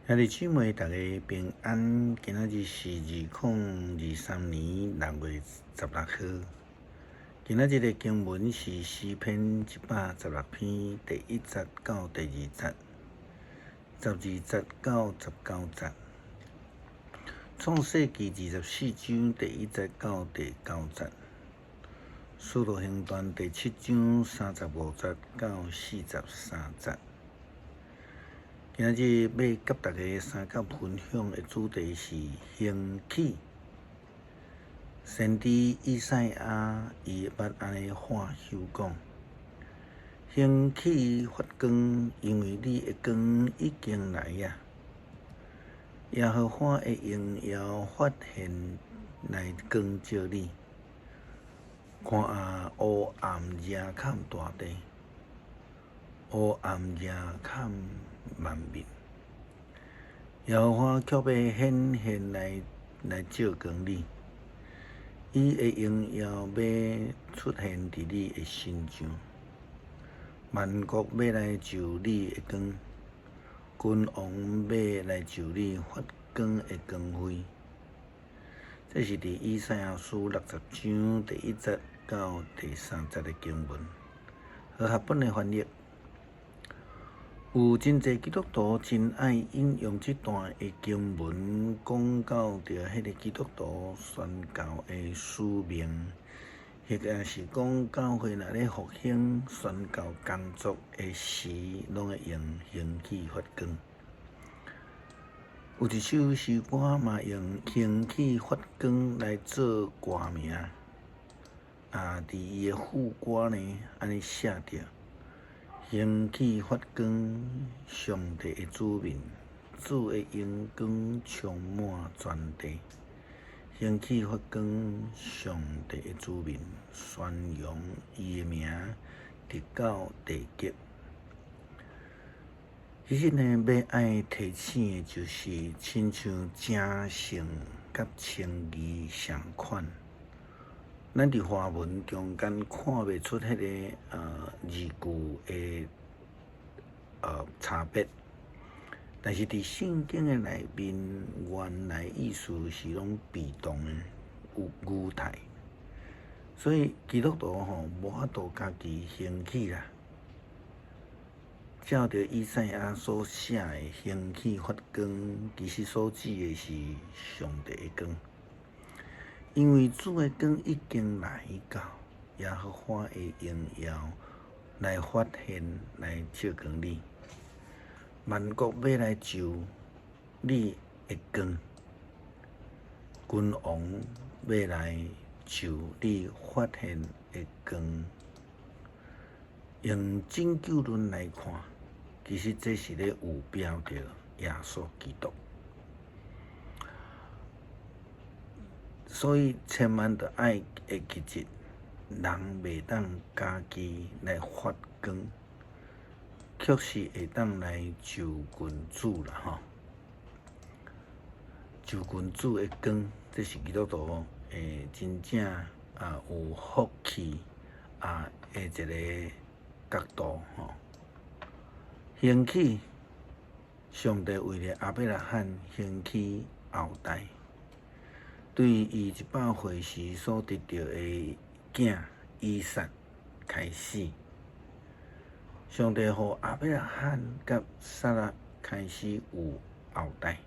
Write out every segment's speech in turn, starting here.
兄弟姊妹，大家平安。今仔日是2023年6月16號。今仔日的經文是詩篇116篇第一節到第二節，12節到19節。創世記24章第一節到第九節。使徒行傳第七章35節到43節。今仔日欲佮大家相佮分享的主題是興起。先知以賽亞伊捌按呢話休講：興起發光，因為你的光已經來啊！耶和華的榮耀發現來光照你。看啊，烏暗遮蓋大地，烏暗遮蓋萬民。耶和華卻欲顯現來照光你，伊的榮耀欲出現佇你的身上。萬國欲來就你的光，君王欲來就你發光的光輝。這是佇以賽亞書60章第一節到第三節的經文，和合本的翻譯。有真濟基督徒真愛引用這段的經文，講到著彼个基督徒宣教的使命，或者是講教會若咧復興宣教工作的時，攏會用興起發光。有一首詩歌嘛用興起發光來做歌名，啊，佇伊的副歌呢，按呢寫著：興起發光，上帝的子民，主的榮光充滿全地。興起發光，上帝的子民，宣揚伊的名，直到地極。其實呢，欲愛提醒的就是，親像成聖佮稱義仝款，咱佇華文中間看袂出彼个字句的差別，但是佇聖經的內面，原來意思是攏被動的，有語態，所以基督徒吼無法度家己興起啦。照著以賽亞所寫的興起發光，其實所指的是上帝的光，因為主的光已經來到，耶和華的榮耀來發現來照光你，萬國欲來就你的光，君王欲來就你發現的光。用拯救論來看，其實這是咧預表著耶穌基督，所以千萬著愛會記得，人袂當家己來發光，卻是會當來就近主啦吼。就近主的光，這是基督徒的真正啊有福氣啊的一个角度吼。興起，上帝為著亞伯拉罕興起後代，對伊100歲時所得著的囝以撒開始，上帝予亞伯拉罕佮撒拉開始有後代。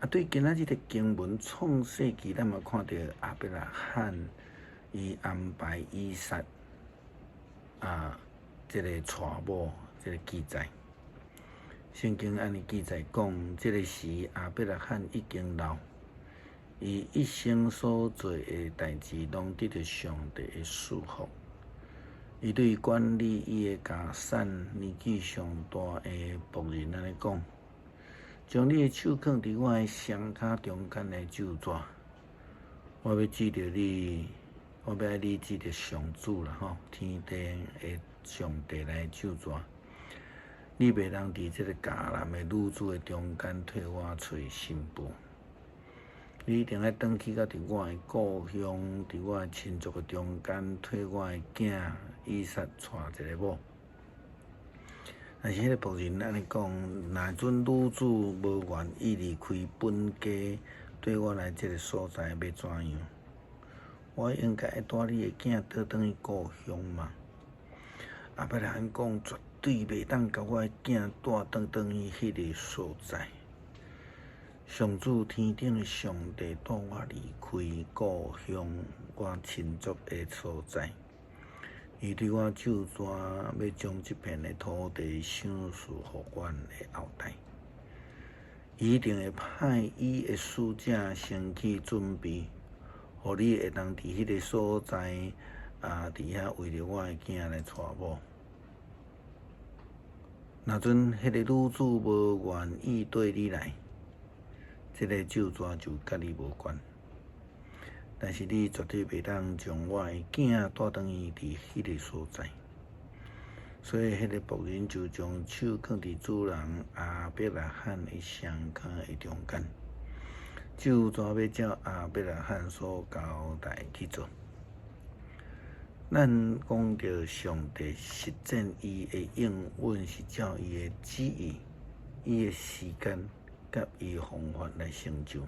啊，對今仔日的經文創世記，咱嘛看著亞伯拉罕伊安排以撒啊，這个娶某。這个記載，聖經按呢記載講，這个時亞伯拉罕已經老，伊一生所做的代誌，攏得著上帝的賜福。伊對管理伊的家產年紀上大的僕人按呢講：將你的手囥佇我的雙跤中間來咒詛，我欲指著你，我欲愛你指著上主啦吼，天地的上帝來咒詛。你袂當佇這个迦南的女子的中間替我揣新婦，你一定愛轉去到佇我的故鄉，佇我的親族的中間替我的囝以撒娶一个某。但是彼個僕人按呢講，若陣女主無願意離開本家，綴我來這个所在，欲怎樣？我應該愛帶你的囝倒轉去故鄉嗎？亞伯拉罕講，絕對袂當共我的囝帶轉轉去彼个所在。上主天頂的上帝帶我離開故鄉，我親族的所在。伊對我咒詛，欲將這片的土地賞賜予阮的後代。伊一定會派伊的使者先去準備，予你會當佇彼个所在啊，佇遐為著我的囝來娶某。若陣彼個女主無願意綴你來，這个咒詛就佮你無關。但是你絕對袂當將我的囝帶轉去佇彼个所在。所以，彼个僕人就將手囥佇主人亞伯拉罕的雙跤的中間，咒詛欲照亞伯拉罕所交代去做。咱講著上帝實踐伊的應允，是照伊的旨意、伊的時間佮伊的方法來成就。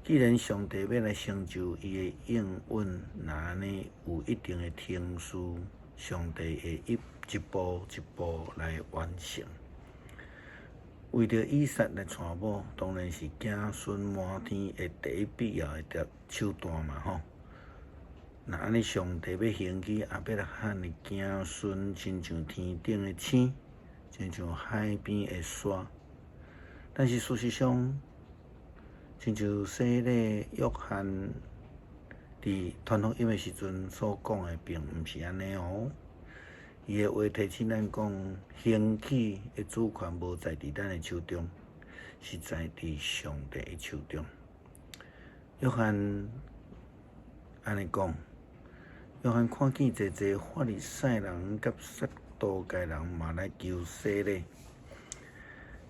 既然上帝欲來成就伊的應允，若按呢有一定的程序，上帝會一步一步來完成。為著以撒來娶某，當然是子孫滿天的第一必要的手段嘛吼。若按呢，上帝欲興起亞伯拉罕的子孫，親像天頂的星，親像海邊的沙。但是事實上，親像洗禮約翰佇傳福音的時陣所講的，並毋是按呢哦。伊的話提醒咱講，興起的主權無在佇咱的手中，是在佇上帝的手中。約翰按呢講，約翰看見濟濟法利賽人佮撒都該人嘛來求洗禮，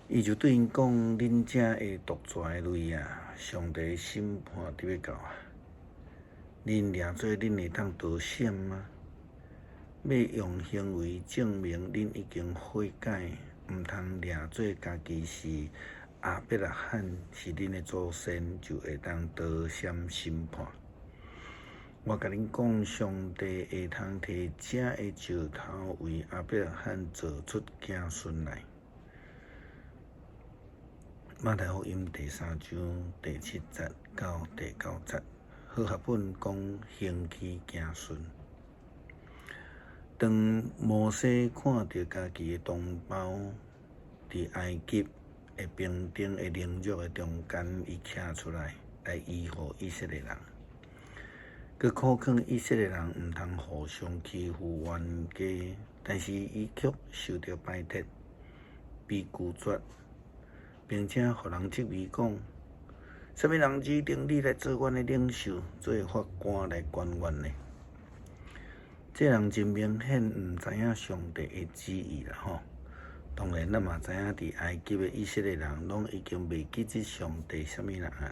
伊就對𪜶講：恁遮的毒蛇的類啊，上帝的審判佇欲到啊！恁掠做恁會當逃閃嗎？欲用行為證明恁已經悔改，毋通掠做家己是亞伯拉罕是恁的祖先，就會當逃閃審判。我共恁講，上帝會通提遮的石頭為亞伯拉罕造出子孫來。馬太福音第三章第七節到第九節，和合本講興起子孫。當摩西看著家己的同胞佇埃及的兵丁的凌辱的中間，伊徛出來來維護以色列人，閣苦勸以色列人毋通互相欺負冤家，但是伊卻受著排斥，被拒絕，並且予人質疑講：啥物人指定你來做阮的領袖，做法官來管阮呢？這人真明顯毋知影上帝的旨意啦吼！當然，咱嘛知影，佇埃及的以色列人攏已經袂記得上帝啥物人啊。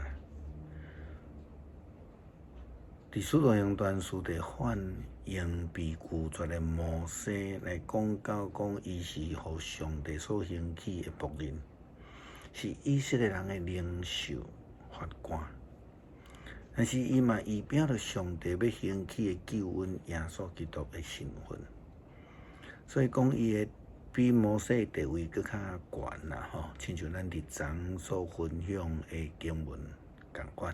佇使徒行傳，司提反用被拒絕的摩西來講到講，伊是予上帝所興起的僕人，是以色列人的領袖法官。但是伊嘛預表著上帝欲興起的救恩耶穌基督的身份，所以講伊會比摩西的地位閣較懸啦吼，親像咱佇昨所分享的經文仝款。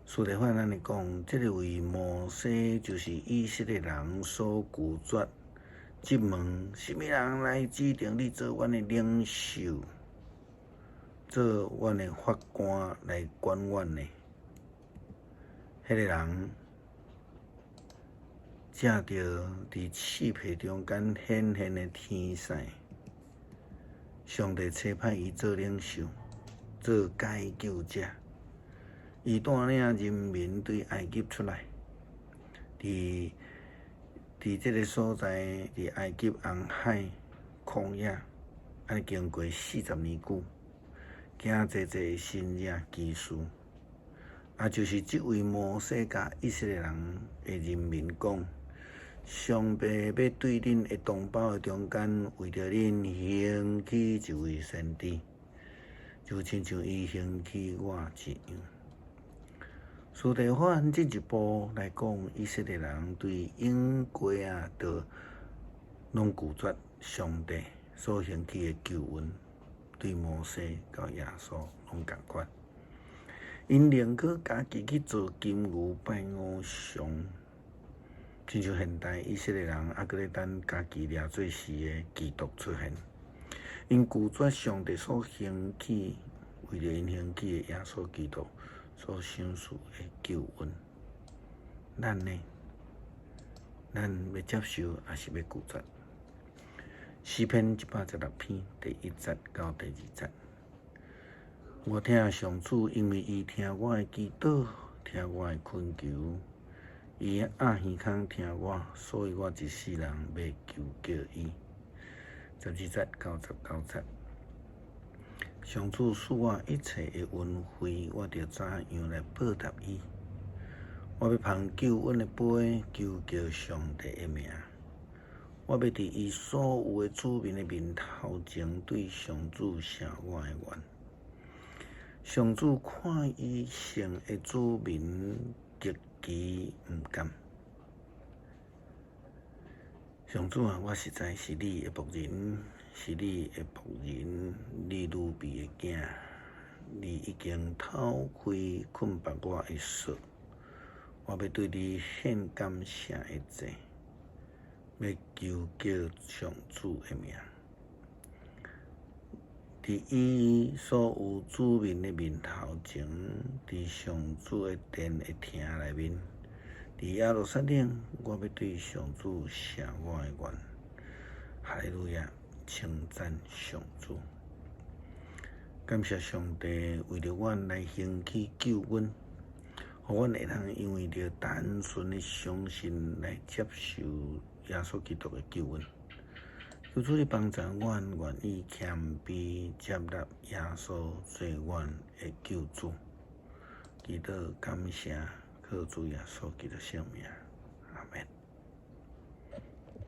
司提反按呢講，這个位摩西就是以色列人所拒絕，質問啥物人來指定你做阮的領袖，做阮的法官來管阮呢？彼个人藉著佇翅皮中間顯現的天使，上帝差派伊做領袖，做解救者。伊帶領人民對埃及出來，佇這个所在，佇埃及紅海曠野，按呢經過40年久，行濟濟神蹟奇事。啊，就是這位摩西共以色列人的人民講，上帝欲對恁的同胞的中間，為著恁興起一位先知，就親像伊興起我一樣。司提反進一步來講，以色列人對永過啊，都攏拒絕上帝所興起的救恩，對摩西到耶穌攏仝款。𪜶寧可家己去做金牛拜偶像，親像現代以色列人猶閣咧等家己掠做事的基督出現。𪜶拒絕上帝所興起，為著𪜶興起的耶穌基督所賞賜的救恩。咱呢？咱欲接受，抑是欲拒絕？詩篇116篇第1節到第2節。我疼上主，因為伊聽我的祈禱，聽我的懇求。伊掩耳孔聽我，所以我一世人欲求告伊。12節到19節，上主賜我一切的恩惠，我著怎樣來報答伊？我欲捧救恩的杯，求告上帝的名。我欲佇伊所有的子民的面頭前，對上主謝我的願。上主看伊聖的子民極其毋甘。上主啊，我實在是你的僕人，是你的僕人，你預備的囝。你已經透開捆縛我的索，我欲對你獻感謝的祭，欲求告上主的名。佇伊所有子民的面頭前，佇上主的殿的廳內面，佇耶路撒冷，我欲對上主謝我的願。哈利路亞，稱讚上主！感謝上帝為著阮來興起救恩，予阮會通因為著單純的相信來接受耶穌基督的救恩。求主你幫助阮，願意謙卑接納耶穌做阮的救主。祈禱感謝，靠主耶穌基督聖名。